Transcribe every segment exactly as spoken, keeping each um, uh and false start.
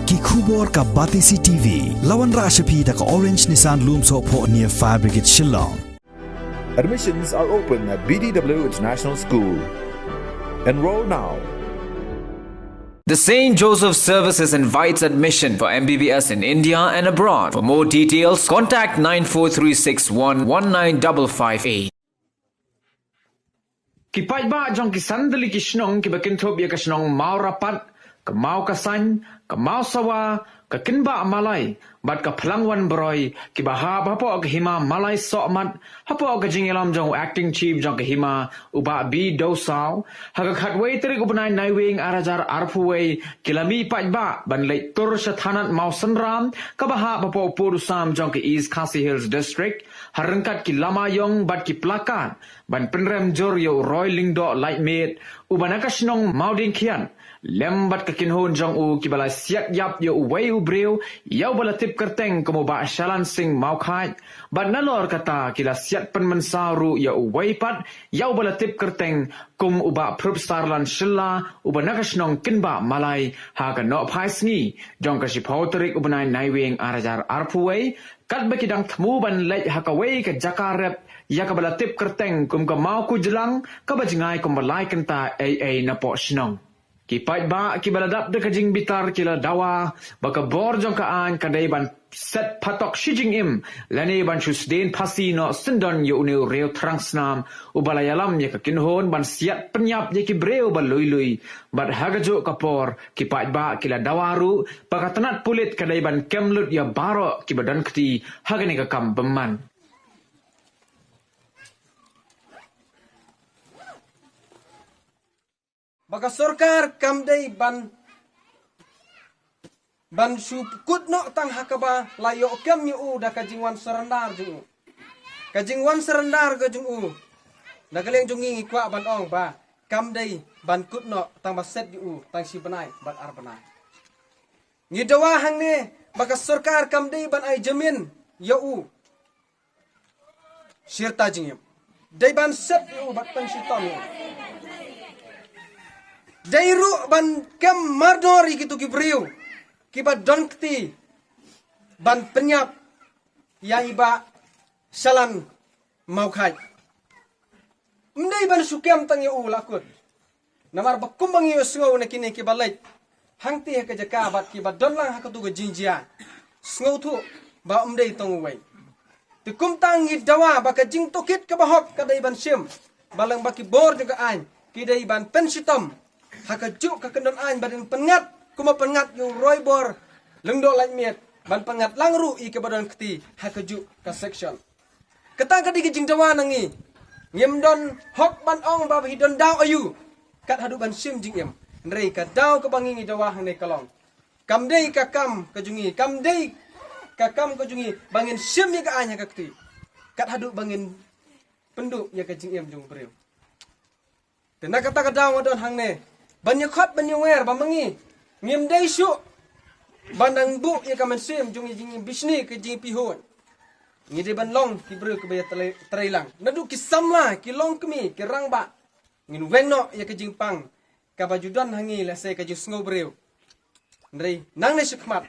Ki khubor ka Batesi T V. La wanrah sha phi da ka Orange Nissan Lumsohphoh near Fire Brigade Shillong. Admissions are open at B D W International School. Enroll now. The Saint Joseph Services invites admission for M B B S in India and abroad. For more details, contact nine four three six one one nine double five eight. Ki paidbah jong ki san tylli ki shnong kiba kynthup ïa ka shnong Mawrapat, ka Mawkasaiñ, ka Mawsawa, ka Kynbah Malai bad ka Phlangwan Broi, kiba hap hapoh ka hima Malai Sohmat, hapoh ka jingïalam jong u Acting Chief jong ka hima, u Bah B Dewsaw. Ha ka khatwei tarik u bnai Naiwieng ar hajar arphew wei, ki la mih paidbah ban leit tur sha thanat Mawsynram, kaba hap hapoh u pud u sam jong ka East Khasi Hills District, ha ryngkat ki lama ïong bad ki plakat, ban pynrem jur ïa u Roy Lyngdoh Laitmiet, uba na ka shnong Mawdiengkhiat, lem bad ka kynhun jong u, kiba la siat ïap ïa uwei u briew, ïa uba la tip kyrteng kum u Bah Shalan Singh Mawkhait, bad nalor kata ki la siat pynmynsaw ruh ïa uwei pat, ïa uba la tip kyrteng kum u Bah Phrupsarlan Shylla, uba na ka shnong Kynbah Malai, ha ka nohphai sngi jong ka shiphew tarik u bnai Naiwieng ar hajar arphew wei, katba ki dang thmu ban leit ha kawei ka jaka rep ïa kaba la tip kyrteng kum ka Mawkujlang, kaba jngai kumba lai kynta ei ei napoh shnong. Ki paidbah kiba la dap da ka jingbitar ki la dawa ba ka bor jong ka aiñ ka dei ban set phatok shi jingim, lane ban shu sdien phasi noh syndon ïa une u riew thrang snam, uba la ïalam ïa ka kynhun ban siat pynïap ïa ki briew ba lui lui. Bad ha kajuh ka por, ki paidbah ki la dawa ruh ba ka tnat pulit ka dei ban kem lut ïa baroh kiba don kti ha kane ka kam bymman. Ba ka sorkar kam dei ban, ban shu kut noh tang ha kaba la ïoh kem ïa u da ka jingwan surrender jong u. Ka jingwan surrender ka jong u, na ka liang jong ngi ngi kwah ban ong ba kam dei ban kut noh tang ba set ïa u tang shi bnai bad ar bnai. Ngi dawa hangne ba ka sorkar kam dei ban ai jamin ïa u shirta jingim. Dei ban set ïa u bad pynshitom ïa u. Dei ruh ban kem mardor ïa kitu ki briew kiba don kti ban pynïap ïa i Bah Shalan Mawkhait. Ym dei ban shu kem tang ïa u la kut. Namar ba kumba ngi ïohsngew na kine kiba leit hangtei ha ka jaka bad kiba don lang ha katu ka jingjia, sngewthuh ba ym dei tang uwei. Te kumta ngi dawa ba ka jingtohkit kaba hok ka dei ban shim, ba lyngba ki bor jong ka aiñ ki dei ban pynshitom ha kajuh ka kyndon aiñ, ba dei ban pynngat kumba pynngat ïa u Roy Bor Lyngdoh Laitmiet, ban pynngat lang ruh ïa kiba don kti ha kajuh ka section. Kata ka dei ka jingdawa na ngi. Ngim don hok ban ong ba hi don daw aïu kat haduh ban shim jingim. Hynrei ka daw kaba ngi ngi dawa hangne ka long, kam dei ka kam ka jong ngi, kam dei ka kam ka jong ngi ba ngin shim ïa ka aiñ ha ka kti kat haduh ba ngin pynduh ïa ka jingim jong u briew. Te na kata ka daw nga don hangne ban ïakhot ban ïawer ba ma ngi ngim dei shuh ban nang buh ïa ka mynsiem jong ngi, jingim bishni ka jingim pyrshah. Ngi dei ban long ki briew kiba ïa trei, trei lang. Naduh ki samla, ki longkmie, ki rangbah, ngin weng noh ïa ka jingpang kaba ju don ha ngi lehse ka jingsngew briew. Hynrei nangne shakhmat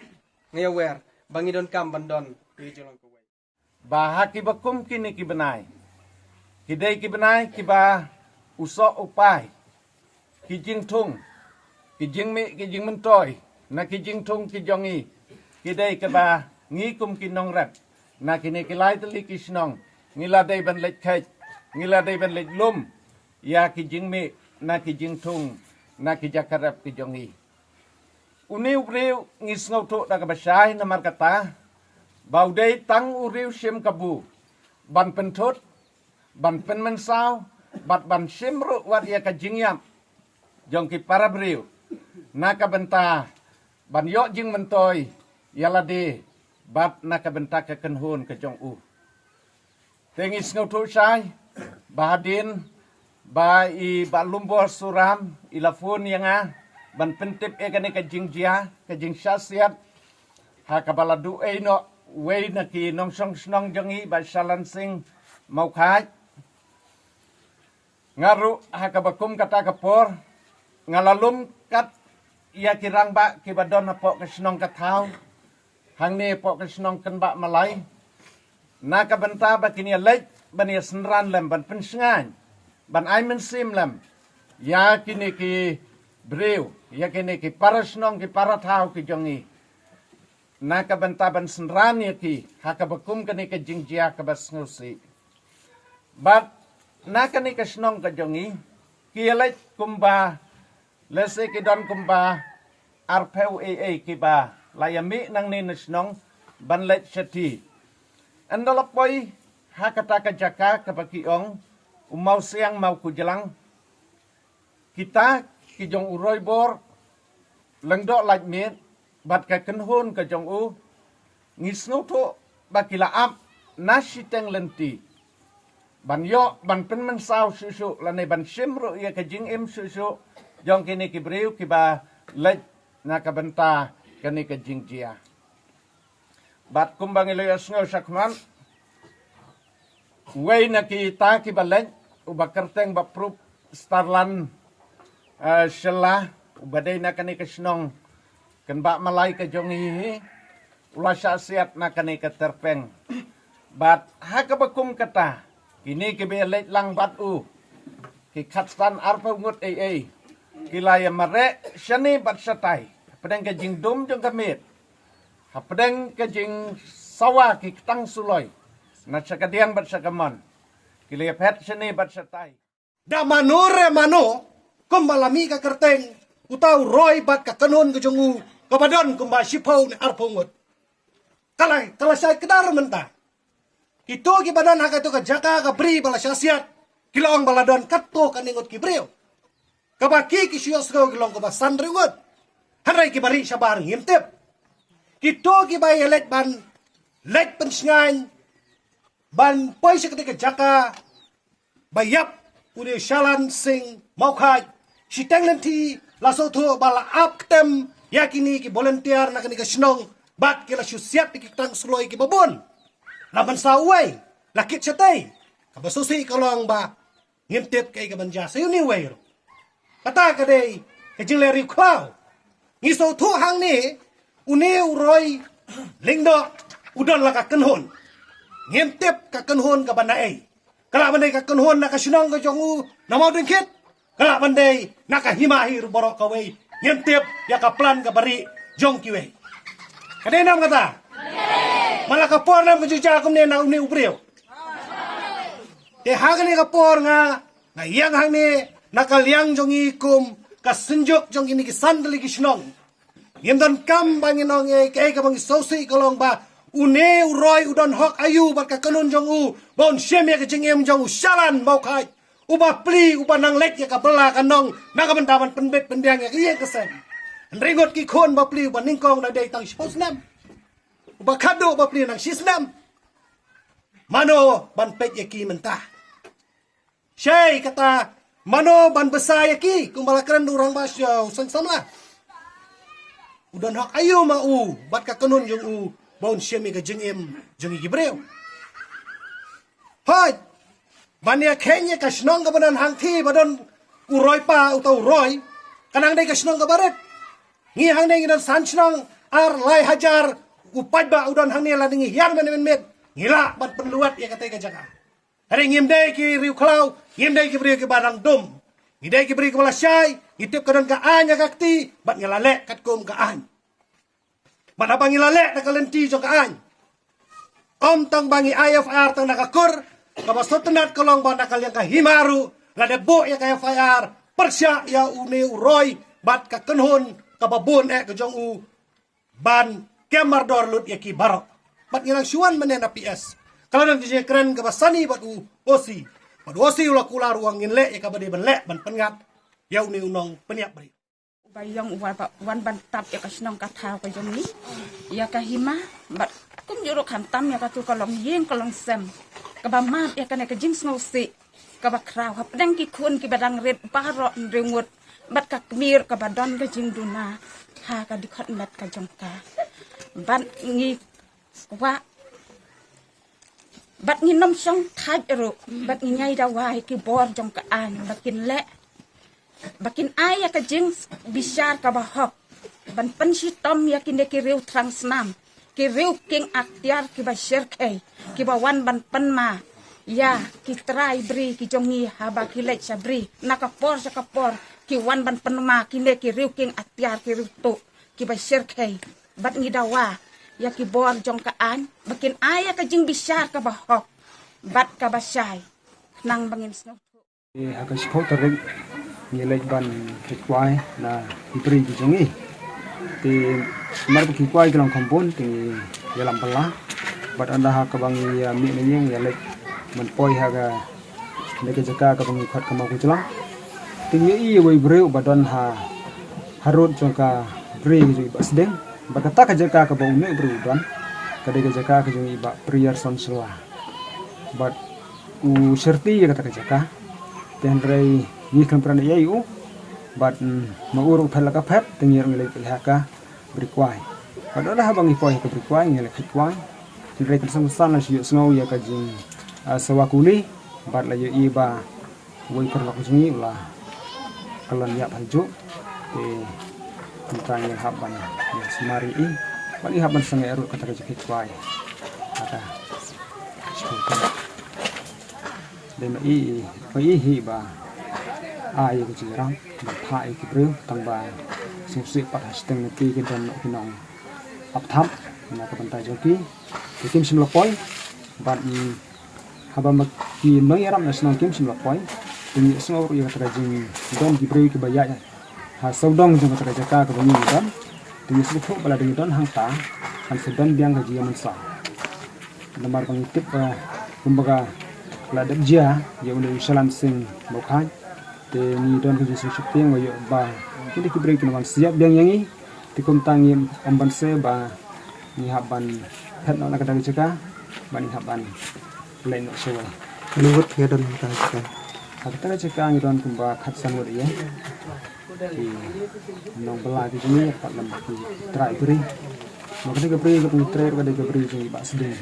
nga ïawer ba ngi donkam ban don ki jinglong kawei. Ba ha kiba kum kine ki bnai, ki dei ki bnai kiba u soh u pai, ki jingthung, ki jingmih, ki jingmyntoi na ki jingthung ki jong ngi, ki dei kiba ngi kum ki nongrep na kine ki lai tylli ki shnong ngi la dei ban leit kheit, ngi la dei ban leit lum ïa ki jingmih na ki jingthung na ki jaka rep ki jong ngi. Une u briew ngi sngewthuh da kaba shai, namar kata ba u dei tang u riew shim kabu ban pynthut, ban pynmynsaw bad ban shim ruh wat ïa ka jingïap jong ki para briew na ka bynta ban ïoh jingmyntoi ïa lade bad na ka bynta ka kynhun ka jong u. Te ngi sngewthuh shai ba hadien ba i Bah Lumbor Suram i la phone ïa nga ban pyntip ïa kane ka jingjia, ka jingshah siat, ha kaba la duh ei noh uwei na ki nongshong shnong jong ngi, Bah Shalan Singh Mawkhait. Nga ruh ha kaba kum kata ka por nga la lum kat ïa ki rangbah kiba don hapoh ka shnong ka thaw, hangne hapoh ka shnong Kynbah Malai, na ka bynta ba kin ïa leit ban ïa synran lem, ban pynshngaiñ, ban ai mynsiem lem ïa kine ki briew, ïa kine ki para shnong, ki para thaw ki jong ngi, na ka bynta ban synran ïa ki ha kaba kum kane ka jingjia kaba sngewsih. Bad na kane ka shnong ka jong ngi, ki ïa leit kumba, lehse ki don kumba arphew ei ei kiba la ïa mih nangne na shnong ban leit shati. Ynda la poi ha kata ka jaka kaba ki ong u Mawsiang Mawkujlang, kita ki jong u Roibor Lyngdoh Laitmiet bad ka kynhun ka jong u, ngi sngewthuh ba ki la ap na shiteng lynti ban ïoh ban pynmynsaw shuh shuh lane ban shim ruh ïa ka jingim shuh shuh jong kine ki briew kiba leit na ka bynta kane ka jingjia. Bad kumba ngi la ïohsngew shakhmat, uwei na kita kiba leit, uba kyrteng Bah Prup Starlan, eh, Shylla, uba dei na kane ka shnong Kynbah Malai ka jong ngi hi, u la shah siat na kane ka tyrpeng. Bad ha kaba kum kata, kine kiba ïa leit lang bad u, ki khatsan arphew ngut ei ei, ki la ïa mareh shane bad shatai hapdeng ka jingdum jong ka miet, hapdeng ka jingsawa ki ktang suloi na sha kadiang bad sha kamon, ki la ïa phet shane bad shatai. Da mano re mano, kumba la mih ka kyrteng, uta u Roi bad ka kynhun ka jong u, kaba don kumba shiphew ne arphew ngut, ka la, ka la shai kdar mynta. Kito kiba don ha kato ka jaka ka bri ba la shah siat, ki la ong ba la don katto katne ngut ki briew. Kaba ki, ki shu ïohsngew ki long kaba san hynriew ngut. Hynrei kiba rieh shabar ngim tip. Kito kiba ïa leit ban leit pynshngaiñ, ban poi sha kata ka jaka ba ïap une u Shalan Singh Mawkhaj, shiteng lynti la sngewthuh ba la ap ktem ïa kine ki volunteer na kane ka shnong, bad ki la shu siat ïa ki ktang suloi kiba bun. La mynsaw uwei, la kit shatei. Kaba sngewsih ka long ba ngim tip kaei kaban jia sha une uwei ruh. Kata ka dei ka jingleh riewkhlaw. Ngi sngewthuh hangne, une u Roi Lyngdoh u don la ka kynhun. Ngim tip ka kynhun kaba naei. Ka lah ban dei ka kynhun na ka shnong ka jong u na Mawdyngkhit, ka lah ban dei na ka hima hi ruh baroh kawei. Ngim tip ïa ka plan kaba rieh jong kiwei. Ka dei nam kata? Ma la ka por nam ka ju jia kumne na une u briew? Te ha kane ka por nga, nga ïeng hangne na ka liang jong ngi kum ka synjuk jong kine ki san tylli ki shnong. Ngim donkam ba ngin ong ei, kaei kaba ngi sngewsih ka long ba une u Roi u don hok aïu bad ka kynhun jong u ba un shim ïa ka jingim jong u Shalan Mawkhaj, uba plie, uba nang leit ïa ka bylla ka nong na ka bynta ban pynbit pynbiang ïa ka ïing ka sem. Hynrei ngut ki khun ba plie, uba nyngkong da dei tang shiphew snem, uba khatduh ba plie nang shi snem. Mano ban peit ïa ki mynta? Shei kata, mano ban bsa ïa ki, kumba la kren u Rangbah Syiemlieh u Seng Samla. U don hok aïu ma u bad ka kynhun jong u ba un shim ïa ka jingim jong ngi ki briew? Hooid, ban ïa kheiñ ïa ka shnong kaba don hangthie ba don u Roi pa, uta u Roi, ka nang dei ka shnong kaba rit. Ngi hangne ngi don san shnong, ar lai hajar u paidbah u don hangne, lada ngi hiar mynmiet mynmiet, ngi lah ban pynluid ïa katei ka jaka. Hynrei ngim dei ki riewkhlaw, ngim dei ki briew kiba dang dum. Ngi dei ki briew kiba lashai, ngi tip ka don ka aiñ ha ka kti, bad ngi la leh katkum ka aiñ. Bad haba ngi la leh na ka lynti jong ka aiñ, ym tang ba ngi ai F I R tang na ka kur, kaba sngewtynnat ka long ba na ka liang ka hima ruh la dep buh ïa ka F I R pyrshah ïa une u Roi bad ka kynhun kaba bun eh ka jong u, ban kem mardor lut ïa ki baroh. Bad ngi nang shu wan mynne na P S, ka la don ka jingkren kaba sani bad u O C. Bad u O C u la kular u ong ngin leh ïa kaba dei ban leh ban pynngat ïa une u nongpynïap briew. Uba ïong uba wan ban tap ïa ka shnong ka thaw ka jong ngi, ïa ka hima, bad kumjuh ruh khamtam ïa katu ka longïing ka longsem, kaba mad ïa kane ka jingsngewsih kaba khraw hapdeng ki khun kiba dang rit baroh hynriew ngut, bad ka kmie kaba don ka jingduna ha ka dkhot met ka jong ka. Bad ngi kwah, bad ngin ym shong thait ruh, bad ngin ïai dawa ïa ki bor jong ka aiñ ba kin leh, ba kin ai ïa ka jingbishar kaba hok ban pynshitom ïa kine ki riew thrang snam, ki riew kieng atiar kiba shyrkhei, kiba wan ban pynma ïa ki trai bri ki jong ngi haba ki leit sha bri. Na ka por sha ka por ki wan ban pynma kine ki riew kieng atiar, ki riew tuh kiba shyrkhei. Bad ngi dawa ïa ki bor jong ka aiñ ba kin ai ïa ka jingbishar kaba hok bad kaba shai. Khnang ba ngin sngewthuh. Ha ka shiphew tarik ngi leit ban kheit kwai na ki bri ki jong ngi. Te namar ba ki kwai ki long kham bun te ngi ïalam bylla. Bad ynda ha kaba ngi ïa mih na ïing ïa leit ban poi ha ka, na ka jaka kaba ngi khot ka Mawkujlang. Te ngi ïohi ïa uwei u briew ba don ha, harud jong ka bri ka jong i Bah Sdeng. Bad kata ka jaka kaba une u briew u don ka dei ka jaka ka jong i Bah Priyarson Shylla. Bad u shyrti ïa kata ka jaka. Te hynrei ngi khlem pynran ïa u. Bad, mm, ma u ruh u phet la ka phet, te ngi ruh ngi leit peit ha ka bri kwai. Bad ynda haba ngi poi ha ka bri kwai ngi leit kheit kwai. Hynrei kynsan kynsan la shu ïohsngew ïa ka jing, ah, sawa kuli. Bad la ïohi ba uwei u paralok jong ngi u la kyllon ïap ha juh. Te mynta ngi hap ban ïa sumar ïa i. Bad ngi hap ban sangeh ruh kata ka jingkheit kwai. Kata. Dei ma i, ma i hi ba ai ïa ka jingïarap ban phah ïa ki briew tang ba sngewsih pat ha shiteng na ki ki don ki nong ap thap na ka bynta jong ki. Te kim shym la poi bad, mm, haba ma ki nongïarap na shnong kim shym la poi. Te ngi sngew ruh ïa kata ka jingdon ki briew kiba ïaid ha sawdong jong kata ka jaka kaba ngi don. Te ngi sngewthuh ba lada ngi don hangta kan sa don biang ka jingïamynsaw. Namar ba ngi tip, eh, kumba ka la dep jia ïa une u Shalan Singh Mawkhaiñ. Te ngi don ka jingsngewsih ba ïoh ba kine ki briew kin wan siat biang ïa ngi. Te kumta ngim ym banse ba ngi hap ban phet noh na kata ka jaka ba ngi hap ban leit noh shawei. Kane wut ngi don kata ka jaka. Ha kata ka jaka ngi don kumba khatsan ngut ïa ki nongbylla ki jong ngi pat lem ki trai bri. Ma kata ka bri ka bri trai ka dei ka bri jong i Bah Sdeng.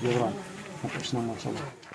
Ïa ka rot. Ka phet shnong Mawshawei.